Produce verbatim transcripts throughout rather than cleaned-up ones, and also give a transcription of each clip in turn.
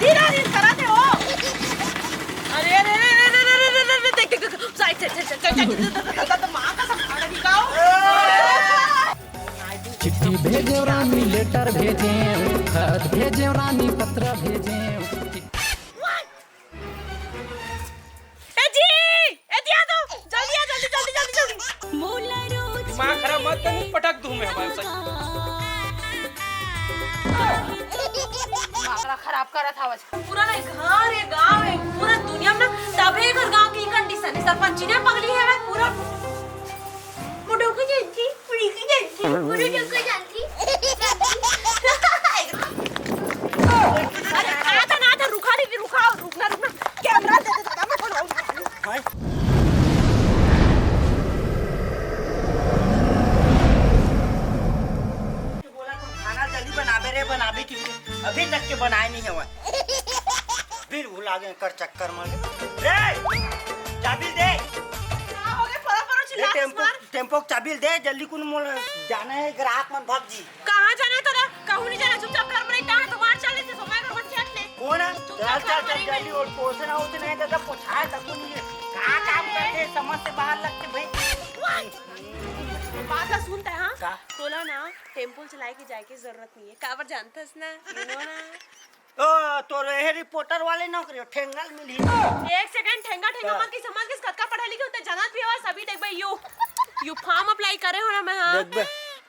हीरा हीर करा दे हो। अरे, अरे, अरे, देख, देख, देख, साइड से, साइड से, साइड से, माँ का सब खाना निकाओ। चिट्ठी भेजे रानी, लेटर भेजे, खत भेजे रानी, पत्र भेजे। ए जी, ए दिया दो, जल्दी आ, जल्दी, जल्दी, जल्दी, जल्दी। दिमाग खराब मत कर, पटक दूं मैं हमारे साथ। दिमाग ना खराब करत हवस। पूरा ना घर है, गांव है, पूरा दुनिया में ना तबे घर गांव की कंडीशन है। सरपंची ने पगली है भाई पूरा। मुंडो की जैसी, पूरी की जैसी, पूरी डोको जैसी। अरे, आता ना, आता, रुका दीदी, रुका, रुकना, रुकना। कैमरा दे दे, दादा, मैं बनाऊंगा। भाई। बोला तुम खाना जल्दी बनाबे रे, बनाबे क्यों? अभी तक के बनाए नहीं हवा। फिर भुला गए कर चक्कर में। रे, चाबी दे। का हो गए? परो, परो ले चिल्ला टेम्पो, मार। टेम्पो के चाबी दे, जल्दी कुन मोल जाना है, ग्राहक मन भग जी। कहाँ जाना है तोरा? कहूँ नहीं जाना, चुपचाप घर में रह। कहाँ तुम्हार चल रही थी, सोमा घर में चल ले। कौन है? चुपचाप चल, चल, घर में चल, रह। जल्दी और पोसे ना होते नहीं, दादा, पोछाए तक नहीं है। कहाँ काम करते हैं, समझ से बाहर लगते भाई। बात ला सुनता है, हाँ? का? तोला ना टेम्पो चलाए के जाए के जरूरत नहीं है। काबर जानता है ना? You know ना? ओ, तोर एहे रिपोर्टर वाले नौकरी हो, ठेंगल मिली। एक सेकंड, ठेंगा, ठेंगा हाँ। मत की समझ के कतका पढ़ा लिखे होते, जानत भी हो, सभी देखबे, you, you form apply करे हो ना, मैं, हाँ। देखबे,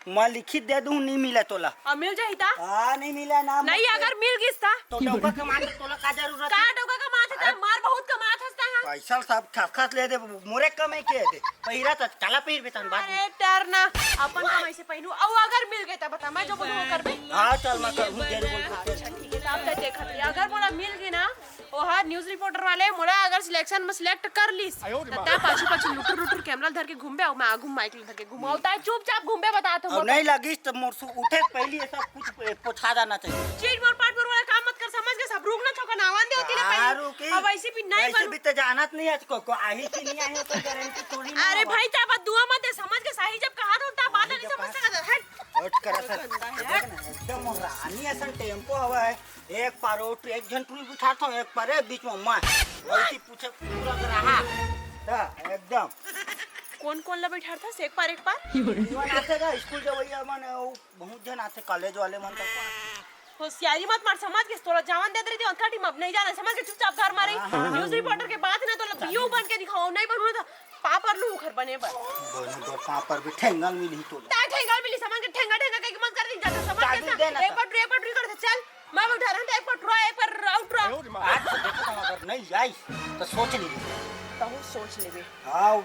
मैं लिखित दे दूं, नहीं मिला तोला। और मिल जाही ता? हाँ, नहीं मिला ना, नहीं, मत अगर मिल गिस ता? तो डौका कमात, तोला का जरूरत का है? डौका कमात है, हाँ। मार बहुत कमात हस ता, हाँ। पैसा सब खस खस ले दे, मोरे कमाई के दे। पहिरा त काला पहिरबे तहन बाद में। अरे डर ना, अपन कमाई से पहिनू। अउ अगर मिल गए त बता, मैं जो बोलूँ वो करबे। हाँ, चल, मैं करहूँ, जरूर बोल। अच्छा, ठीक है, त आप तय देखत रहिए। अगर मोला मिल गए ना, ओहा न्यूज़ रिपोर्टर वाले मोला अगर सिलेक्शन में सिलेक्ट कर लीस, त तय पाछू पाछू लुटुर लुटुर कैमरा धर के घूमबे, अउ मैं आगू माइक धर के घूमू, अउ तय चुपचाप घूमबे, बता तो अब मोला। नहीं लगिस त मोर सु उठे पहली ये सब कुछ पोछा जाना चाहिए। चीट मोर पाट मोर वाला काम मत कर, समझ गए? सब रुक ना, छोका नावन दे होती ना हाँ, पहली। रुकी। अब ऐसे भी नहीं ऐसे बनू। भी तो जानत नहीं है, को, को आही कि नहीं आही, कोई गारंटी थोड़ी ना अरे होगा। भाई, ता बात दुआ मत दे, समझ के सही जब कहा तो ता बात नहीं समझ सकत, हट। हट कर सर। गंदा है, देख ना, एकदम रानी असन टेम्पो हवा है। एक पार उठ, एक जन टूरी बिठाता हूँ, एक पार है, बीच में मैं। ऐसी पूछे पूरा ग्राहक। हाँ, एकदम। कौन कौन ला बैठारथस एक पार, एक पार? जीवन आथे का, स्कूल जवैया मन, वो बहुत झन आथे, कॉलेज वाले मन तक। होशियारी मत मार, समझ के? तोला जावन देत रही थी, ओतका टीम अब नहीं जाना, समझ के? चुपचाप घर मा रही। हाँ, हाँ, हाँ। न्यूज़ रिपोर्टर के बात ना, तोला पीओ बन के दिखाओ, नहीं बनू ना तो पापर लू घर बने बर। बने बर पापर भी ठेंगल मिली तो। ता ठेंगल मिली, समझ के? ठेंगा ठेंगा कह के मत कर दी, जाता समझ के? एक बार, एक बार कर दे, चल। मैं बैठा रहूं, एक बार ट्राई, एक बार आउट रहा। आज से देखो, हम अगर नहीं आई तो सोच लीजिए। तहु सोच लेबे। हाँ,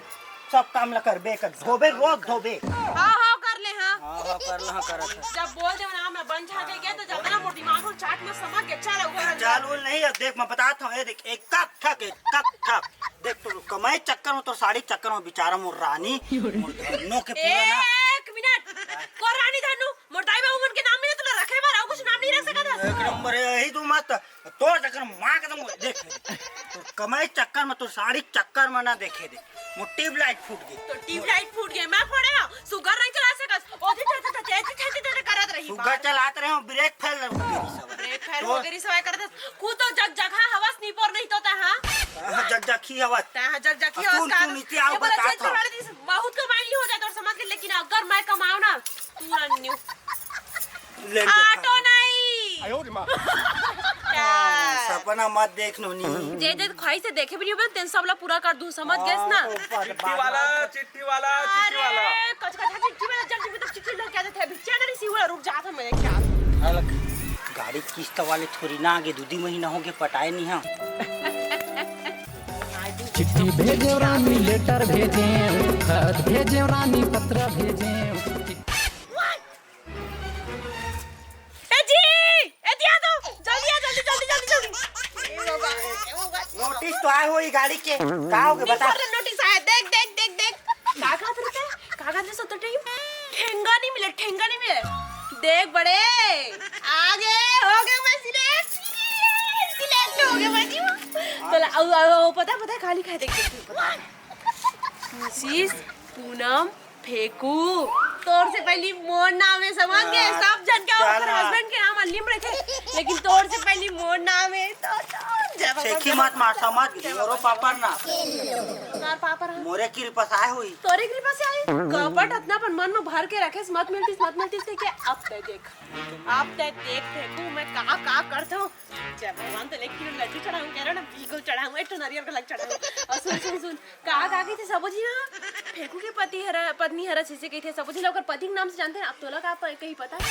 सब काम ला करबे, कर धोबे, रोज धोबे। हाँ, हाँ, कर ले, हाँ। हाँ, हाँ, कर ले, हाँ, करत है। जब बोल दे ना, मैं बन झाके गया, तो ज्यादा ना मोर दिमाग को चाट मत समझ के, चल, उधर अंदर। चाल उल नहीं है, देख, मैं बताता हूँ, ये देख, एक कक ठक, एक कक ठक। देख, तो कमाई चक्कर में, तो साड़ी चक्कर में, बेचारा मोर रानी, मोर धन्नो के पूरा ना। एक मिनट, को रानी धन्नू, मोर दाई बाबू मन के नाम मिले, तोला रखे बर, अउ कुछ नाम नहीं रख सकत हस? एक नंबर है, यही तो मस्त। तोर चक्कर में माँ के तो देख, तोर कमाई चक्कर में, तोर साड़ी चक्कर में ना देखे दे, मोर ट्यूबलाइट फूट गई। तो ट्यूबलाइट फूट गई, मैं फोड़े हूँ, सुगर नहीं चला सकस। ओ जी, थे, थे, थे, थे, थे, थे, थे करत रही सुगर बात। चलात रहे हो, ब्रेक फेल हो गई सब। ब्रेक फेल तो हो गई, सवाई करत हस। खुद तो जग जगह हवस नहीं पर नहीं तो ता, हाँ? हाँ, जग जग ही हवस। ता, हाँ, जग जग ही आ, हवस सुन, का? सुन, इति आओ ये बोला, बता चेंज था। करवा लेती, बहुत कमाई नहीं हो जाए तो समझ के, लेकिन अगर मैं कमाऊँ ना, पूरा न्यू ले, ले, ऑटो खा। नहीं। आयो रे माँ। हाँ, सपना मत देख नोनी। जे जे ख्वाहिश से देखे भी नहीं होबे, तेन सब ला पूरा कर दूं, समझ गेस ना? हाँ, तो ऊपर चिट्ठी बात वाला, बात। चिट्ठी वाला, चिट्ठी वाला। अरे, कच कच चिट्ठी वाला, जल्दी मतलब चिट्ठी लेके आ जाते हैं, अभी चैनल इसी हुआ, रुक जाता हूँ मैं क्या। अलग गाड़ी किस्त वाले थोड़ी ना आगे, दो दी महीना हो गए पटाए नहीं हम। चिट्ठी भेजे रानी, लेटर भेजे, खत भेजे रानी, पत्र भेजे। ए जी, ए दिया दो, जल्दी आ, जल्दी, जल्दी, जल्दी, जल्दी। ए बाबा, ए बाबा। नोटिस तो आए हो ये गाड़ी के, का हो गया बता? नोटिस आया, देख, देख, देख, देख। का कहत रहे, का कहत रहे सोते टाइम? ठेंगा नहीं मिले, ठेंगा नहीं मिले। देख बड़े, आगे हो गए मैं सिलेक्ट, सिलेक्ट हो गए मैं जी। तो ला, आओ, आओ, आओ, पता, पता, खाली खाए, देख, देख, देख, पता। मिसिस पूनम फेंकू, तोर से पहली मोर नाम है, समझ गए? हाँ, सब जन के चल ओकर ना। हस्बैंड के नाम पल्ली में रहिथे, लेकिन तोर से पहिली मोर नाम हे, तो, तो, जय बाबा, छेकी जय मत मार, बाबा। समझ गई, मोरो पापा ना। तोर पापा रहा। मोरे कृपा से आए हुई। तोरे कृपा से आई? कपट अतना अपन मन में भर के रखेस, मत मिलतिस, मत मिलतिस कहिके, अब तैं देख। अब तैं देख, फेंकू, मैं का, का करथंव। जय भगवान, तो एक किलो लड्डू चढ़ाऊं, कह रहा ना, बिल्कुल चढ़ाऊं, एक ठो नारियल का लग चढ़ाऊं। और सुन, सुन, सुन, का, का कहिथे सबो झी ना, फेंकू के पति हरा, पत्नी हरा, जइसे कहिथे सबो झी ला ओकर पति के नाम से जानथे ना, अब तोला का प-, कहीं पता हे?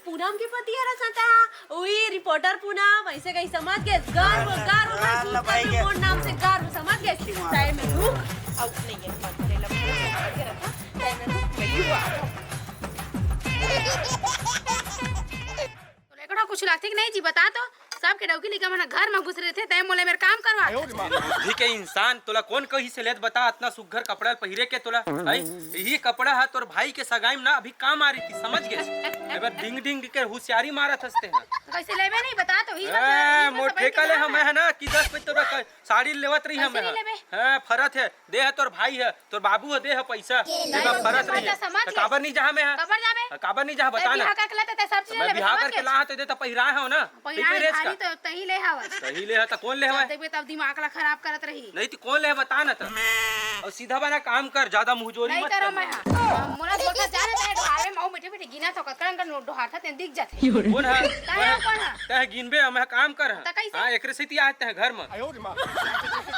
पूनम के पति हरा सता, उही रिपोर्टर पूनम, अइसे कहीं समझ गेस, गर्व, हाँ, गर्व हाँ, महसूस हाँ, भाई कर, के। मोर नाम से गर्व, समझ गेस। हाँ। टाइम में रुक, अब नहीं है, मत ले, लब, समझ के रखा, टाइम में रुक, मैं यू आ। तोला एकरो कुछ लागथे कि नहीं जी, बता तो। सबके डौकी लइका मन ह घर म घुस रहिथे, तैं मोला मेर काम करवा। बुद्धि के इंसान, तोला कोन कहिस हे ले त बता, अतना सुग्घर कपड़ा ल पहिरे के तोला, हैं? इही कपड़ा ह तोर भाई के सगाई म ना अभी काम आ रहितिस, समझ गेस? एबर डिंग डिंग के हुसियारी मारत हस तैं ह। तो कइसे लेबे नहीं, बता तो, ही ए, बात है, मोर ठेका ले हमें है ना कि दस बजे तोरा क-, साड़ी लेवत रही कइसे हमें नहीं है। लेबे? हैं, फरत हे, दे ह तोर भाई ह, तोर बाबू ह, दे ह पैसा। ये एमा बात फरक समझ रही है। समझ त काबर नहीं जहाँ में ह? काबर जाबे? काबर नहीं जहाँ, बता ना। बिहाव करके लाते ते सब चीज मैं लेबे, बिहाव समझ करके गेस? ला ह, तो दे त पहिरा हो ना। पहिरा तही है, रेच का। थारी तो तही ले हवस। तही ले ह, त कौन ले हवय? जब देखबे तब दिमाग ला खराब करत रही। नहीं त कौन ले ह, बता ना त। और सीधा बना काम कर, ज्यादा मुंहजोरी नहीं मत करो कर। मैं, हाँ। मोला बोलता जा ना, तेरे ढोहार में माऊ मीठे मीठे गिना तो कतका अंकल नोट ढोहार था, तेन दिख जाते। कौन है? तय कौन है? तय गिनबे, मैं काम कर। त कैसे? हाँ, एकरे सेती आज तय घर में।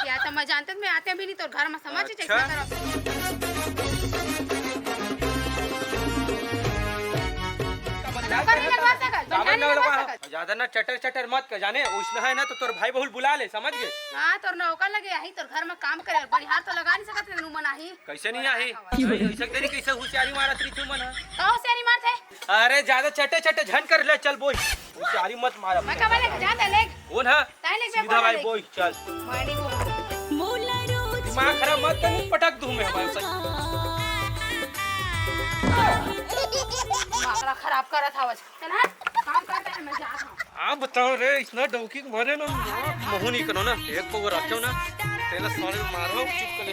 या तो मैं जानते, मैं आते भी नहीं तोर घर में, समझ अच्छा। कैसे करब? नौकर नहीं लगवा सकत, काबर बनिहार नहीं नहीं लगवा लगवा सकत। सकत। ज्यादा ना चटर चटर मत कर, जाने, उसने है ना तो तोर भाई बहू ल बुला ले, समझ गेस? हाँ, तोर नौकर लगे आही, तोर घर में काम करे, बनिहार तो लगा नहीं सकत, तेनू मन आही। कैसे नहीं आही? ऐसे तेरी कैसे हुसियारी मारत रही तू मन ह? का हुसियारी मारत है? अरे, ज्यादा चटे चटे झन कर ले, चल बोल। हुसियारी मत मार। मैं कब ले जा, ले। कौन है? ताई ले सीधा भाई बोल, चल। मारी बोल। दिमाग खराब मत कर, पटक दूं मैं हमारे साथ। दिमाग खराब करत हवस। चल हट, काम करता है, मैं जात हूँ। आप बताओ रे, इतना डौकी के मारे ना, महू नहीं करो ना, एक को रखो ना, तेला साले मारो, चुप कर ले।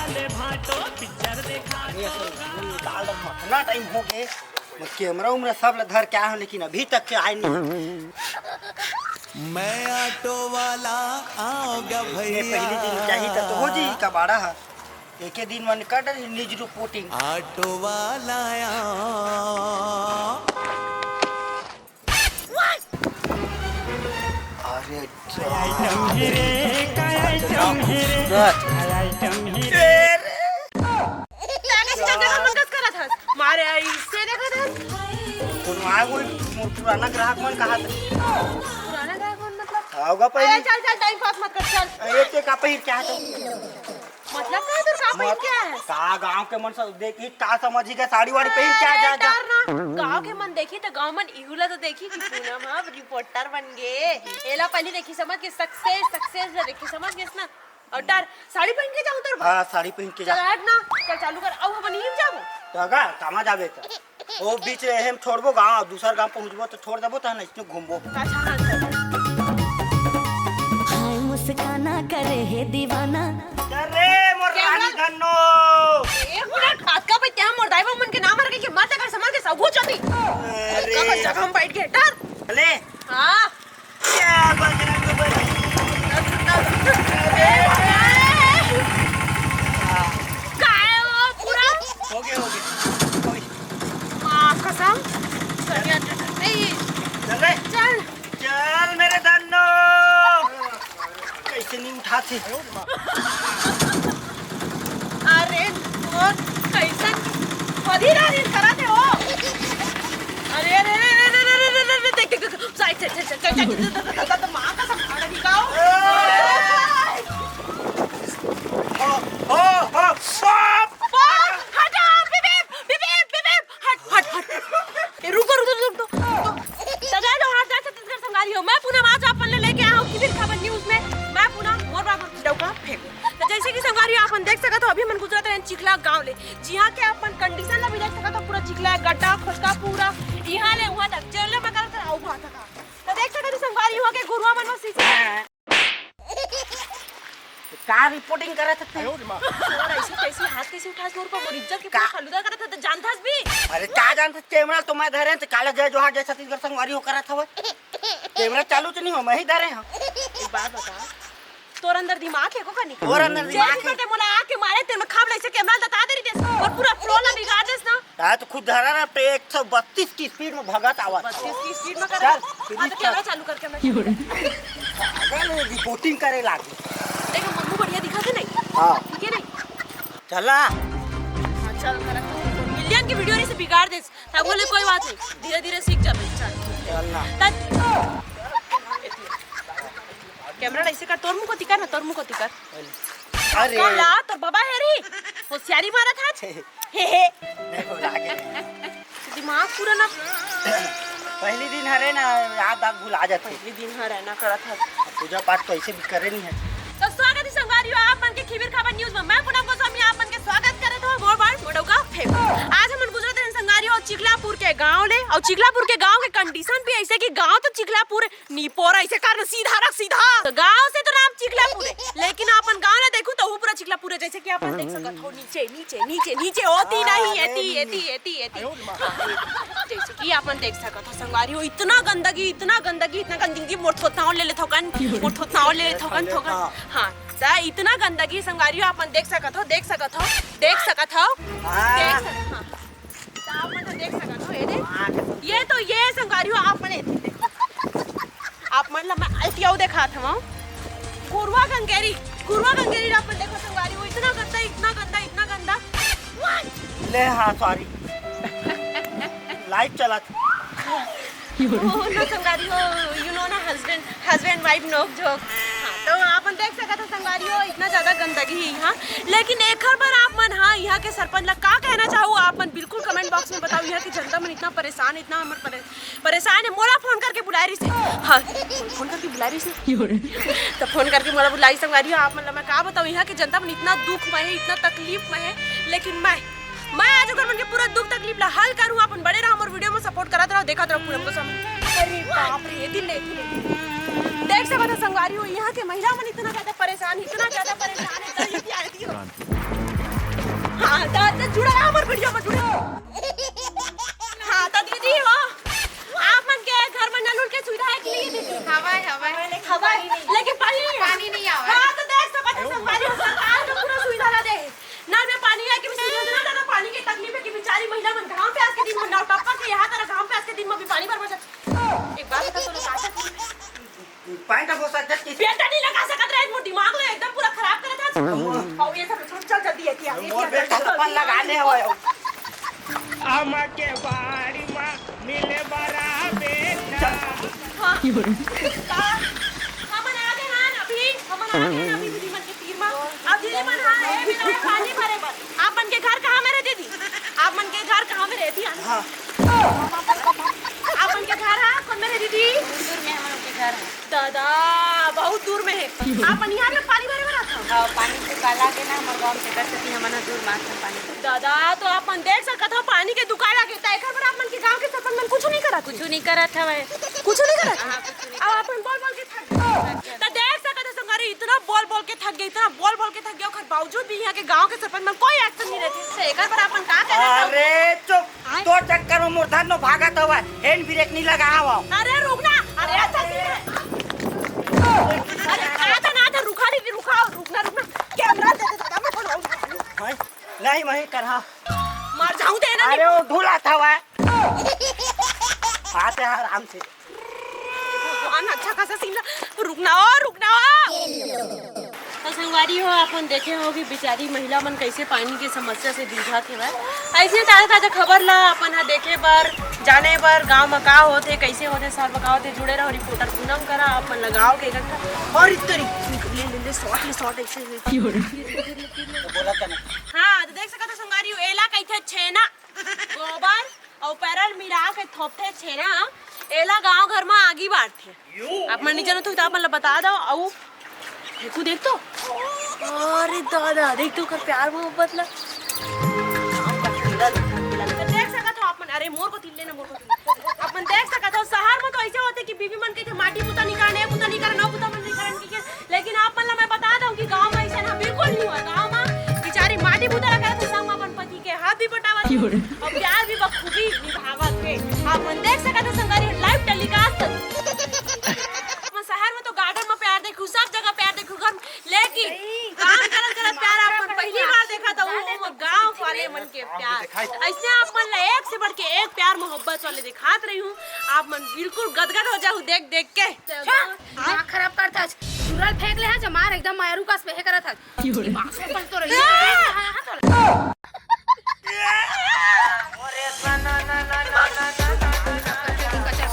अरे, निकाल रखा, इतना टाइम हो गए, मैं कैमरा उमरा सब ला धर के आया हूँ, लेकिन अभी तक के आए नहीं। मैं ऑटो वाला आऊंगा इसने भैया। पहले दिन चाहिए था तो हो जी कबाड़ा है, एक दिन मन कर निज रिपोर्टिंग। ऑटो वाला आ। अरे, आइटम ही रे, का आइटम ही रे, का आइटम ही रे। तेरे। तैं कइसे जगह मन कस करत हस? मारे अइसे देखत हस। कोनो आ कोई मोर पुराना ग्राहक मन कहा था। पुराना ग्राहक मन मतलब? आओगा पहले। अरे चल, चल, टाइम पास मत कर, चल। अरे, ते का पहिर क्या है तो? मतलब का तोर का पहिर के आए हस? का गांव के मन सब देखी, का समझी के साड़ी वाड़ी पहिर के आ अरे, जा, जा। डर ना। गांव के मन देखी त गांव मन इहू ला तो देखी कि पूनम ह रिपोर्टर बन गे। एला पहिली देखी समझ के सक्सेस, सक्सेस ला देखी समझ गेस ना। और डर, साड़ी पहिन के जाऊं तोर बर? हाँ, साड़ी पहिन के जा। चल हट ना, चल चालू कर। अउ हमन इही म जाबो। तो का, कामा जाबे त? ओ बीच एहे म छोड़बो गांव, दूसर गांव पहुंचबो त छोड़ देबो, तहन इसने घूमबो। अच्छा, हाँ, चल। हाय मुस्काना करे हे दीवाना। अरे मोर रानी धन्नो। एक मिनट, अतका बे ते मोर दाई बाबू मन के नाम हर के मत कर, समझ के सब कुछ होती। अरे। का जगह में बैठ के डर। अले। हाँ। क्या बजरंग बली। काय हो पूरा? हो गया, हो गया। माँ कसम। चल, चल, चल, चल। चल रे। चल। चल मेरे धन्नो। कैसे नहीं उठाते? अरे, वो कैसन बधिरा रील करत हे वो। अरे, अरे, अरे, देख, देख, देख, side, side, side, side, side, माँ कसम, खाना भी खाओ। ओ, ओ, ओ, बाप! ओ, हटो, बिबेप, बिबेप, बिबेप, हट, हट, हट। ए, रुको, रुको, रुको, रुको। तो, तो जाए दो, हाथ जाए छत्तीसगढ़ संगारी हो। मैं पूनम आज आप मन ले लेके आया हूँ किबिर खबर न्यूज़ में। मैं पूनम, मोर बाबू डौका फेंक। तो जैसे कि संगवारी हो, आप मन देख सकत हो, अभी हमन गुजरत रहेन चिखला गांव ले, जिहां के आप मन कंडीशन ला भी देख सकत हो, पूरा चिखला, गड्ढा, खोचका, पूरा इहां ले उहां तक, जेल ले मकान कर आऊ उहां तक। तो देख सकत हो संगवारी हो के गुरुआ मन में सीसी। का रिपोर्टिंग करत हस? और ऐसे कैसे हाथ कैसे उठास मोर पर, मोर इज्जत के पूरा का? फलूदा करत हस, तो जानथस भी। अरे का जानत, कैमरा तो मैं धरे हंव, त काला जय जोहार जय छत्तीसगढ़ संगवारी हो करत हवय। कैमरा चालू तो नहीं हो, मैं ही धरे हंव। एक बात बता, तोर अंदर दिमाग हे को का नहीं? तोर अंदर दिमाग हे। बटे मोला आके मारे, तेन में खाब लइसे कैमरा ल दता दे रही देस, अउ पूरा फ्लो ला बिगाड़ देस ना। हाँ, तो खुद धरा रहा, पे एक सौ बत्तीस की स्पीड में भगत आवत। बत्तीस की स्पीड में कर। चल, हाँ, तो कैमरा चालू कर, कैमरा चालू कर। अगर रिपोर्टिंग करे लागी। देख, मम्मू बढ़िया दिखा थे नहीं? हाँ। ठीक है नहीं? चला। हाँ, चल, करा। मिलियन की वीडियो नहीं से बिगाड़ देस। ता बोले, "कोई बात नहीं, धीरे-धीरे सीख जाबे।" चल। चल ना। ता-, कैमरा ऐसे कर, तोर मुंह को तिकर ना, तोर मुंह को तिकर। अरे। काला, तोर बाबा हे रे। होशियारी मारा था। हे, हे। देखो, लागे। दिमाग पूरा ना। पहली दिन हरे ना, याद आग भुला जाथे। पहली दिन हरे ना, करत हस। पूजा पाठ तो ऐसे भी करे नहीं है। तो स्वागत हे संगवारी हो आप मन के खिबिर खबर न्यूज में। मैं पूनम गोस्वामी आप मन के स्वागत करत हंव मोर बार मोड़ौका फेम। आज हमन गुजरत हन संगवारी हो चिखलापुर के गांव ले, अउ चिखलापुर के गांव के कंडीशन भी ऐसे कि गांव तो चिखलापुर निपोरा ऐसे कर सीधा रख सीधा। तो गांव से तो नाम चिखलापुर हे, लेकिन अपन गांव ला देखू तो वो पूरा चिखलापुर हे, जैसे कि अपन देख सकत हो नीचे, नीचे, नीचे, नीचे, ओती नहीं, अरे एती, नी- एती, एती, एती। हाँ। जैसे कि अपन देख सकत हो संगवारी हो, इतना गंदगी, इतना गंदगी, इतना गंदगी, मोर थोथनाओ ले ले थोकन, मोर थोथनाओ ले ले थोकन, थोकन। हाँ। हाँ, त इतना गंदगी संगवारी हो, अपन देख सकत हो, देख सकत हो, देख सकत हो, हाँ। देख सकत हो। हाँ। त आप मन तो देख सकत हो, ये दे। ये तो ये संगवारी हो, आप मन एती देखो। आप मन ला मैं एती अउ देखात हवं। घुरवा गंगेरी, घुरवा गंगेरी ला आप मन देखो संगवारी हो, इतना गंदा, इतना गंदा, इतना गंदा। ले हाँ, सॉरी। लाइव चलत। ओ, no, संगवारी हो, you know ना, husband, husband wife नोक झोंक। हाँ, तो आप मन देख सकत हो संगवारी हो, इतना ज्यादा गंदगी हे यहाँ। लेकिन एकर बर आप मन, हाँ, यहाँ के सरपंच ला का कहना चाहू, आप मन बिल्कुल comment box में बताओ। यहाँ के जनता मन इतना परेशान, इतना हमर परे-, परेशान हे। मोला फोन करके बुलाए रहिस हे। हाँ, फोन करके बुलाए रहिस हे। तो फोन करके मोला बुलाए संगवारी हो, आप मन ला मैं का बताऊँ, यहाँ के जनता मन इतना दुख में हे, इतना तकलीफ में हे, लेकिन मैं मैं आज ओकर मन के पूरा दुख तकलीफ ला हल करूँ। अपन बने रहो, हमर वीडियो में सपोर्ट करत रहो, देखत रहो पूनम गोस्वामी। अरे बाप रे, ये दिल ले, दिल ले। देख सकत हो संगवारी हो, यहाँ के महिला मन इतना ज्यादा परेशान, इतना ज्यादा परेशान हे, इतना ज्यादा परेशान हे। हाँ, त, त जुड़ा रहो हमर वीडियो में, जुड़ा। हाँ, त दीदी हो, आप मन के घर में नल उल के सुविधा हे कि नहीं दीदी? हवय, हवय। हवय, लेकिन पानी नहीं हे। पानी नहीं आवे। हाँ, त देख सकत हो संगवारी हो, सरकार के पूरा सुविधा ला दे। नल में पानी आए के भी सुविधा ना, ना, ना, पानी के तकलीफ हे कि बेचारी महिला मन घाम पे आज के दिन में नौटप्पा के यहाँ तरह घाम पे आज के दिन में भी पानी भर भर जाथे। एक बात बता, तोला का तकलीफ हे? पैंट हो सकता है कि पेंट नहीं लगा सकत रहे, मोर दिमाग ला एकदम पूरा खराब करत हस। अउ ये सब छोड़, चल जल्दी एती आ, एती आ, मोर बेटा चल, अपन चल, लगा ले हवय। आमा के बाड़ी मा मिले बरा बेटा। हाँ। का? हमन आ गे हन अभी, हमन आ गे हन अभी दीदी मन के तीर मा। अब दीदी मन, हाँ, ए बेटा, पानी भरे बर। आप मन के घर कहाँ में रहे दीदी? आप मन के घर कहाँ में रहे दीदी? हाँ। आप मन के घर, हाँ, कौन में रहे दीदी? दूर में हमन के घर हे। दादा, बहुत दूर में हे। आप मन यहाँ पे पानी भरे बर आथव? हाँ, पानी दुकाला के ना, हमर गाँव से कर सकती, हमन ह दूर मांगथन पानी। दादा, तो आप मन देख सकत हो, पानी के दुकाला के, त एकर बर आप मन के गाँव के सरपंच मन कुछ नहीं करत? कुछ नहीं करत हवय। कुछ नहीं करत? हाँ, कुछ नहीं अब करत। आप मन बोल बोल के थक गए। त देख सकत हो संगवारी, इतना बोल बोल के थक गए, इतना बोल बोल के थक गए, ओकर बावजूद भी यहाँ के गाँव के सरपंच मन कोई एक्शन नहीं लेथे। त एकर बर आप मन का कहना चाहते? अरे चुप, तोर चक्कर में मोर धन नो भागत हवय, हैंड ब्रेक नहीं लगा हवय। अरे रुक ना, अरे ऐसा नहीं है। अरे आता ना, आता, रुका दीदी, रुका, रुकना, रुकना। कैमरा दे दे दादा, मैं बनाऊँ। भाई, नहीं, मैं करहा। मर जाऊँ दे ना, अरे नहीं। वो ढूला था वह। आते हैं आराम से। भगवान, अच्छा खासा सीन ला। रुकना ओ, रुकना ओ। तो संगवारी हो, आप मन देखे हो कि बेचारी महिला मन कैसे पानी के समस्या से जूझत हेवय। ऐसे ताजा ताजा खबर ला अपन ह देखे बर, जाने बर, गांव म का होथे, कैसे होथे, शहर म का होथे, जुड़े रहो रिपोर्टर पूनम करा, आप मन लगाओ के घंटा। और इतनी ले, ले, ले, शॉट ले, शॉट ऐसे, ऐसे। तो बोला था ना। हाँ, तो देख सकत हो संगवारी हो, एला कहिथे छेना, गोबर अउ पैरल मिला के थोपथे छेना, एला गांव घर म आगी बारथे। आप मन नहीं जानत हो, तो आप मन ला बता दो, अउ फेंकू देख तो। अरे दादा, देख तो ओकर प्यार मोहब्बत ला। तो देख सकत हो आप मन, अरे मोर को तिल्ले ना, मोर को तिल्ले। आप मन देख सकत हो, शहर में तो ऐसे होथे कि बीबी मन कहिथे, "माटी बूता नहीं करन, ए बूता नहीं करन, ओ बूता मन नहीं करन," कहिके। लेकिन आप मन ला मैं बता दूं कि गांव में ऐसा ना बिल्कुल नहीं हुआ। गांव में बेचारी माटी बूता ला करत हे, संग में अपन पति के हाथ भी बटावत हे। और प्यार भी खूबी निभावत हे। आप मन देख सकत हो संगवारी हो, live telecast। मैं शहर में तो garden में प्यार देखू, सब जगह प्यार देखू, घर में, लेकिन काम करत करत प्यार आप मन पहली बार देखा था, वो, वो गाँव वाले मन के प्यार। ऐसे आप मन ला एक से बढ़ के एक प्यार मोहब्बत वाले दिखात रही हूँ, आप मन बिल्कुल गदगद हो जाहू देख देख के। दिमाग खराब करत हस, चुरल फेंक ले हस, मार एकदम मारू कस बहे करत हस। बाप रे, बस तो रही है, कहाँ, यहाँ तो रही।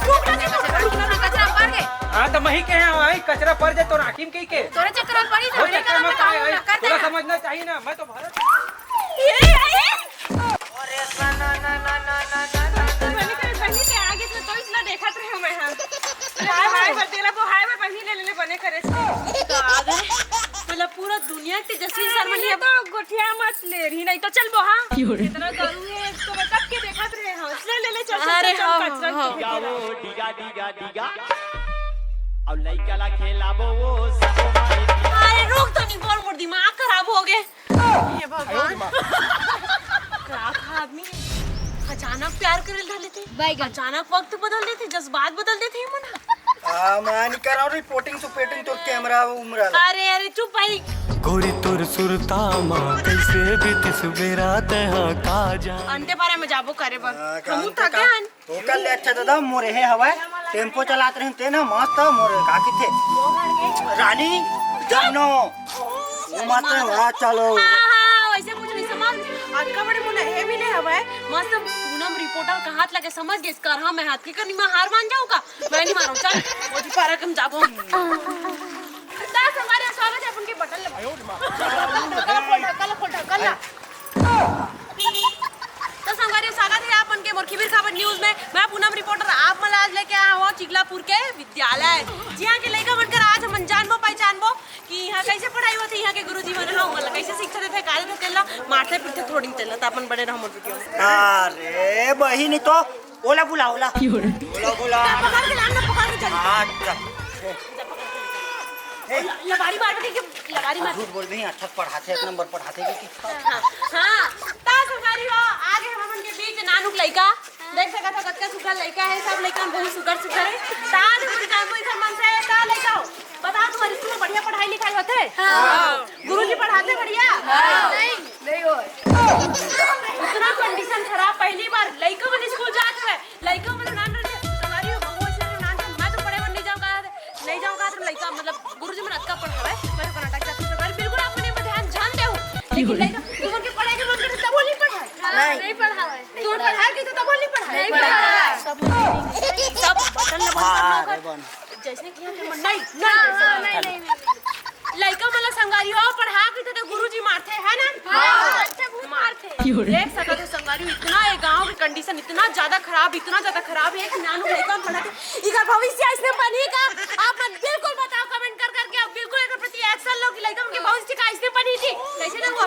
रुक ना, रुक ना, रुक ना, रुक ना, कचरा पर गए। हाँ, तो मही के यहाँ आई, कचरा पर जाए तो राखी में कही के। तोरे चक्कर में पड़ी, वो तोरे चक्कर में का आई, कर तोला देना। समझना चाहिए ना, मैं तो भरत। ये, ये। बनी के, बनी के आगे से तो इतना देखत रहे मैं, हाँ। हाय, हाय, बस तेला वो हाय, मैं बनी ले, ले, ले, बने करे से। तो आ गए। मतलब पूरा दुनिया के तेजस्वी शर्मा नहीं है। तो गोठिया मत ले रही, नहीं तो चल वो, हाँ। क्यों रे? इतना दारू है, तो मैं कब के देखत रहे, हाँ। ले, ले, ले, चल, चल, अरे चल, चल, हाँ, कचरा हाँ। के फेंके ला। डिगा, डिगा, डिगा। और लइका ला खेलाबो वो सबो माई। अरे रुक तो नहीं, बोल, मोर दिमाग खराब हो गए। हे भगवान। का, का आदमी है? अचानक प्यार करे ला लेथे, बैगन। अचानक वक्त बदल देथे, जज्बात बदल देथे, ये मन। आ, मैं नहीं कर रहा हूँ reporting सुपोर्टिंग, तो कैमरा उमरा ला। अरे, अरे, चुप भाई। गोरी तोर सुरता मा कैसे बीतिस बेरा तैहा का जान। अंते पारा में जाबो करे बर। हाँ, हमू का अंते थके का? हन। ओकर ले अच्छा दादा, मोरे हे हवय, टेम्पो चलात रहिन ते ना, मस्त मोरे का किथे। रानी, जमनो, वो मत है, वहाँ चलो। हाँ, हाँ, वैसे कुछ नहीं समझ। अतका बड़े मोला हे मिले हवय, मस्त पूनम रिपोर्टर कहात लगे समझ गेस कर, हाँ, मैं हाथ के करनी में हार मान जाऊँ का? मैं नहीं मारूँ, चल, वो जी पारा कम जाबो। ता संगवारी स्वागत है अपन के बटन लगा। ढकल, ढकल, ढकल, ढकल। तो संगवारी, स्वागत है आप मन के मोर खिबिर खाबर न्यूज में। मैं पूनम रिपोर्टर आप मन ला आज लेके आया हूँ चिखलापुर के विद्यालय, जिहाँ के लइका मन कर आज हमन जानबो पहचानबो कि यहाँ कैसे पढ़ाई होथे, यहाँ के गुरुजी मन ह हमन ला कैसे शिक्षा देथे, का देथे, तेला मारथे पीटथे थोड़ी तेला। त अपन बने रहो मोर वीडियो में। अरे बहिनी तो ओला बुला, ओला। क्यों रे? ओला बुला। पकड़ के लान ना, पकड़ के चल। अच्छा। लबारी मार के, लबारी मार। झूठ बोल रही, अच्छा पढ़ाथे, एक नंबर पढ़ाथे कि हाँ, हाँ, ता संगवारी हो, आगे हमन के बीच नानुक लइका, देख सकत हो कतका सुघर लइका है, सब लइका बहुत सुघर सुघर है। ता आज हमन जानबो इधर मन से, का लइका हो? बताओ, तुम्हारे स्कूल में बढ़िया पढ़ाई लिखाई होथे? हाँ। गुरुजी पढ़ाथे बढ़िया? हाँ। नहीं, नहीं हो। इतना कंडीशन खराब, पहली बार लइका मन स्कूल जात हुए, लइका मन नान रहे, तुम्हारी हो, बहुत से नान रहे, मैं तो पढ़े बर नहीं जाऊँ कहा, नहीं जाऊँ कहा, तो लइका, मतलब, गुरुजी मन अतका पढ़ावे, मैं तो कर्नाटक जाती हूँ, तो बिल्कुल आप मन एमा ध्यान झन देहू। लेकिन लइका, तुमन के पढ़ाई के मन करे, तब वो नहीं पढ़ाए। हाँ, नहीं। नहीं पढ़ावे। तुमन पढ़ाए के तो तब वो नहीं पढ़ाए। नहीं पढ़ाए। सब, सब बटन ला बंद कर लो हाँ, कर। रे बन। जैसे कि यहाँ के मन, नहीं, नहीं, हाँ, हाँ, नहीं, नहीं, नहीं, नहीं। लइका मन ला संगवारी हो, पढ़ा के तो गुरुजी मारथे, है ना? हाँ, अच्छा, बहुत मारथे। देख सकत हो संगवारी, इतना ये गांव के कंडीशन इतना ज्यादा खराब, इतना ज्यादा खराब है कि नानू लइका मन पढ़ा के इकर भविष्य ऐसने बनही का? आप मन बिल्कुल बताओ, कमेंट कर करके आप बिल्कुल एकर प्रति एक्शन लो कि लइका मन के भविष्य का ऐसने बनही थी, कैसे ना हुआ?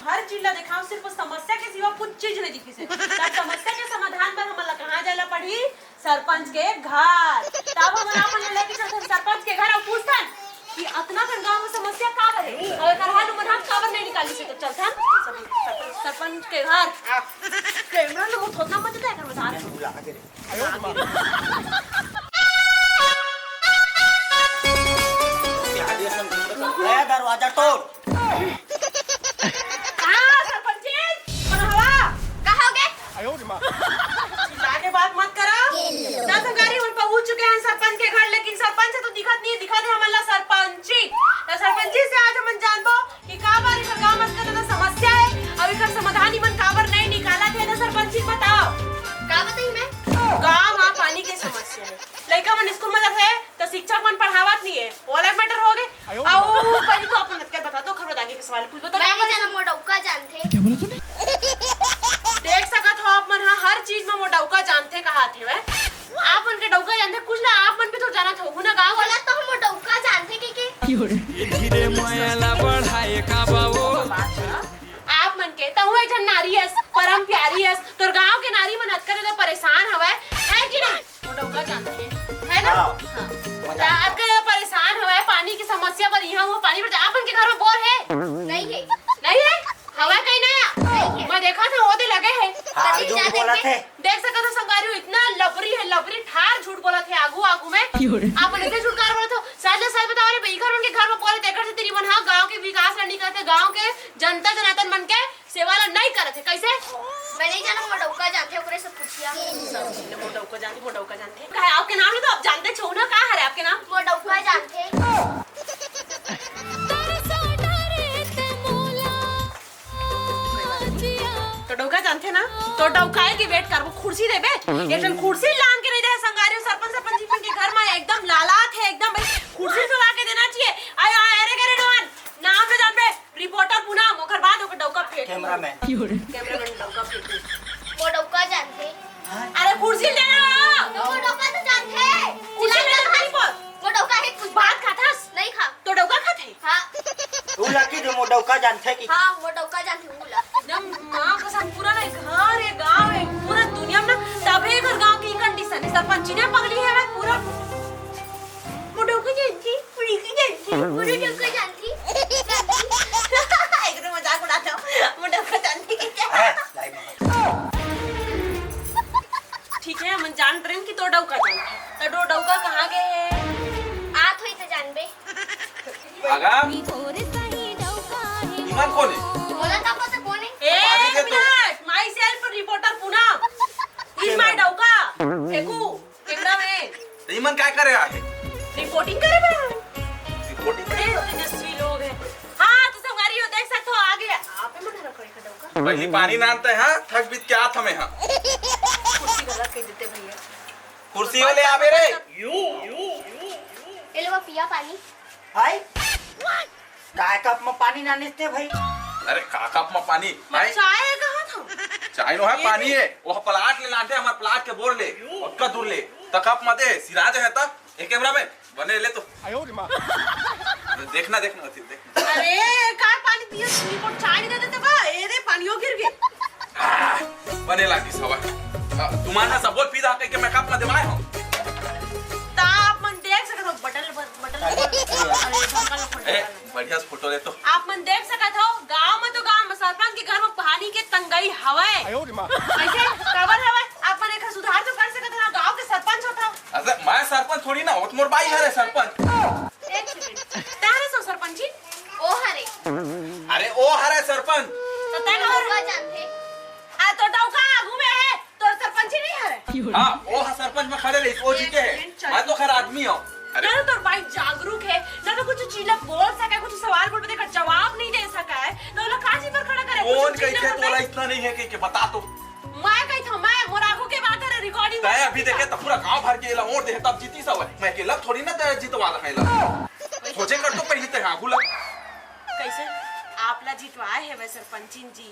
हर चीज ला दिखाओ, सिर्फ समस्या के सिवा कुछ चीज नहीं दिखिस हे। तब समस्या के समाधान बर हमन ला कहाँ जाए ला पड़ही? सरपंच के घर। तब हमन अपन ला लेके चलथन सरपंच के घर अउ पूछथन कि अतना कन गांव में समस्या का बर हे? अउ एकर हल उमन हम काबर नहीं निकाली से तो चलथन सरपंच, सरपंच के घर। कैमरा लोग थोतना मत देता है, एकर बता दे। ए, दरवाजा तोड़। का सरपंच जी? कौन हवा? का होगे? चिल्ला के बात मत करा। दस गाड़ी उन पहुंच चुके हैं सरपंच के घर, लेकिन सरपंच तो दिखत नहीं, दिखा दे हमन ला सरपंची। तो सरपंची से आज हमन जानबो कि काबर इकर गांव में अतना समस्या है, अउ इकर समाधान इमन काबर नहीं निकालत है ना सरपंची, बताओ। का बताई मैं? गांव में पानी के समस्या है, लइका मन स्कूल में जाथे तो शिक्षक मन पढ़ावत नहीं है, ओला मैटर हो गए। अउ पहले तो अपन अतका बता दो, खबर आगे के सवाल पूछ बता। मैं नहीं जानूं, मोर डउका जानथे। क्या बोला तूने? देख सकत हो आप मन, हाँ, हर चीज में मोर डउका जानथे कहाथे वै। आप मन के डउका जानथे कुछ ना, आप मन भी तो जानत हो ना गाँव वाला। तो मोर डउका जानथे के के? धीरे माया ला बढ़ाए का बाबू। आप मन के तहु एक झन नारी हस, परम प्यारी हस, तोर गांव के नारी मन अतका ज्यादा परेशान हवय, है कि नहीं? मोर डउका जानथे, है ना? हाँ। हाँ। त अतका ज्यादा परेशान हवय पानी की समस्या बर, यहाँ वो पानी बर, आप मन के घर में बोर है? नहीं है। नहीं है? हवा कहीं नया? नहीं है। मैं देखा था, वो दे लगे है। झूठ बोलत हे। देख सकत हो संगवारी हो, इतना लबरी है, लबरी ठार झूठ बोलत हे आगू आगू में। आप मन ऐसे झूठ कार बोलत हो? सच ले सच बताओ रे, इकर मन के घर में बोले, तेकर से तेरी मन हा गांव के विकास ला नहीं करत हे, गांव के जनता जनार्दन मन के सेवा ला नहीं करत हे। कैसे? मैं नहीं जानव, मोर डउका जानथे, ओकरे से पूछिया। मोर डउका जानथे, मोर डउका जानथे। कहे आपके नाम ले तो आप जानते छो ना, का हरे आपके नाम? मोर डउका जानथे। तो डउका जानथे ना, तो डउकाए के वेट करबो, कुर्सी देबे। एक ठन कुर्सी लान के नहीं दे संगवारी हो, सरपंच, सरपंच जी मन के घर में एकदम लालात हे, एकदम भाई कुर्सी तो ला के देना चाहिए। आय, आय, अरे, अरे, नोहर, नाम तो जानबे, रिपोर्टर पूनम, ओकर बाद ओकर डउका फेंक। कैमरामैन। कैमरामैन डउका फेंक। वो डउका जानथे। अरे कुर्सी ले ना। वो डउका तो जानथे। कुर्सी ले ना, नहीं बोल। वो डउका है कुछ। भात खाथस? नहीं खा। तो डउका खाथे? हाँ। उ लकी जो मोर डउका जानथे कि हाँ, वो डउका जानथे, वो ला। एकदम माँ कसम, पूरा ना घर, ये गांव है, पूरा दुनिया में ना तबे घर गांव की कंडीशन है। सरपंच जी ने पगली है पूरा। मोर डउका जानथे, मोर डउका जानथे, मोर डउका जानथे। एकदम मजाक उड़ाता हूँ। मोर डउका जानथे कि क्या? हाँ, लाई मामा। ठीक है, हमन जान रहे हैं कि तोर डउका जानथे। तो डो-, डउका कहाँ गए है? आत होई तो जानबे। आगा? इमन कोन है? बोला था पता कोन है? ए, पानी दे तो। एक minute, my self reporter Poonam. He's my डउका। फेंकू। कैमरा में। तो इमन काय करे आए? रिपोर्टिंग करे बे। रिपोर्टिंग करे? ए, तेजस्वी लोग हैं। हाँ, तो संगवारी हो देख सकते हो, आ गया। आप ही मन रखो एक डउका। पहली पानी नानते हैं, थक बीत के आत हमें, हाँ। कुर्सी गलत कह देते भैया। कुर्सी वाले आवे रे। ये लो पिया पानी। हाय। काय कप में पानी ना निस्ते भाई? अरे का कप में पानी? मैं भाई चाय कहा था। चाय नो है, ये पानी भी है। वो प्लाट ले लांटे, हमारे प्लाट के बोर ले। ओतका दूर ले। त कप में दे, सिराज है त। ए कैमरा में बने ले तो। देखना, देखना होती, देखना। अरे, का पानी पियो, तुमको चाय नहीं दे देते बा? ए रे, पानियो गिर गए। आह, बने लागी सवा। आ, तुम्हारा सब बोल पीदा कह के मैं कप में देवाए हूँ। ता आप मन देख सकत हो, बटन, बटन, अरे, ढक्कन खोल ए, दे। बढ़िया से फोटो ले तो। आप मन देख सकत हो, गांव में तो गांव में सरपंच के घर में पानी के तंगई हवय। आयो रे माँ। कैसे? काबर हवय? आप मन एकर सुधार तो कर सकत हो, गांव के सरपंच होत हो। अरे, मैं सरपंच थोड़ी ना होत, मोर बाई हरे सरपंच। एक सेकंड। तारे सो सरपंच जी? ओ हरे। अरे, ओ हरे सरपंच। तो तैं डउका जानथे। आ, तो डउका आगू में है। तोर सरपंची नहीं हरे? हाँ, वो हा सरपंच में खड़े रही, वो जीते हैं। मैं तो खैर आदमी हूँ। अरे। ना तो तोर बाई जागरूक है, ना तो कुछ चीज ला बोल सके, कुछ सवाल बोल पे तेकर जवाब नहीं दे सका है, तो ओला का चीज पर खड़ा करे? कौन कुछ चीज कही थे, ला तोला इतना नहीं है कि, कि बता तो। मैं कही था, मैं, मोर आगू के बात है, रिकॉर्डिंग तय अभी देखे तो पूरा गांव भर के एला वोट दे, तब जीती सब है। मैं अकेला थोड़ी ना तय जीतवा रहा है एला। सोचे कर तो पहले तय आगू ला। कैसे? आप ला जितवाए है वह सरपंचिन जी,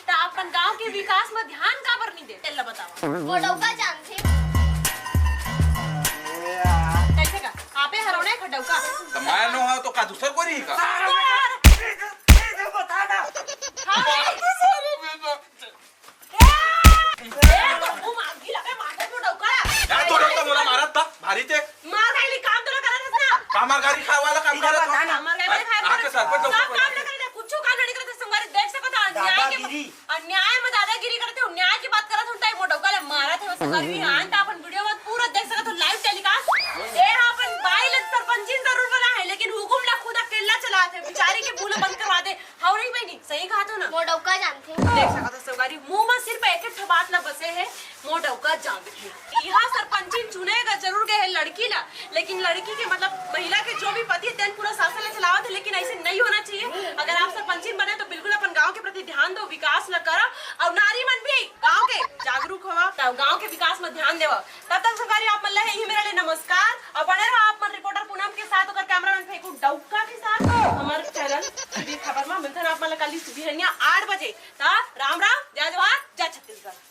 त अपन गांव के विकास म ध्यान काबर नहीं दे? तेला बतावा। वो डउका जानथे। कैसे का? आपे हरोने का डउका। त मैं नो हा तो का दूसर कोई नहीं का? बता ना। हाँ, ए, तो मुंह मांगी लगे मारत वो डउका। यार, तो डउका मोला मारत था, भारी थे। मार खाई ली काम तो ना करत हस ना। का मार गाड़ी खाए वाला काम करत था? ना, ना। मार खाई वाला काम आके करत सरपंच था। सब काम ना करे, कुछ काम नहीं करत, संगवारी देख सकत हो, अन्याय के, दादागिरी। अन्याय में दादागिरी करत हो, न्याय की बात करत हो, टाइम वो डउका ले मारत हो, संगवारी भी आन त अपन वीडियो में पूरा देख सकत हो, लाइव टेलीकास्ट। ए, अपन बाई ले सरपंचिन जरूर बना है, लेकिन हुकुम ला खुद अकेला चलात है, बेचारी के मुंह ला बंद करवा दे। हव नहीं बहिनी, सही कहा तो ना? मोर डउका जानथे। देख सकत हो संगवारी, मुंह में सिर्फ एक एक ठो बात ला बसे है, मोर डउका जानथे। यहाँ सरपंचिन चुने का जरूर गए है लड़की ला, लेकिन लड़की के मतलब महिला के जो भी पति है, तेन पूरा शासन ला चलावत है, लेकिन ऐसे नहीं होना चाहिए। अगर आप सरपंचिन बने तो बिल्कुल अपन गांव के प्रति ध्यान दो, विकास ला करो, और नारी मन भी गांव के जागरूक होवा, तब गांव के विकास में ध्यान देवा। तब तक संगवारी आप मन ला यही मेरा ले नमस्कार और बने रहो आप मन रिपोर्टर पूनम के साथ, ओकर कैमरामैन फेंकू डउका के साथ। हमारे चैनल सीधी खबर में मिलते हैं आप मन ला कल सुबह आठ बजे। त राम राम, जय जोहार,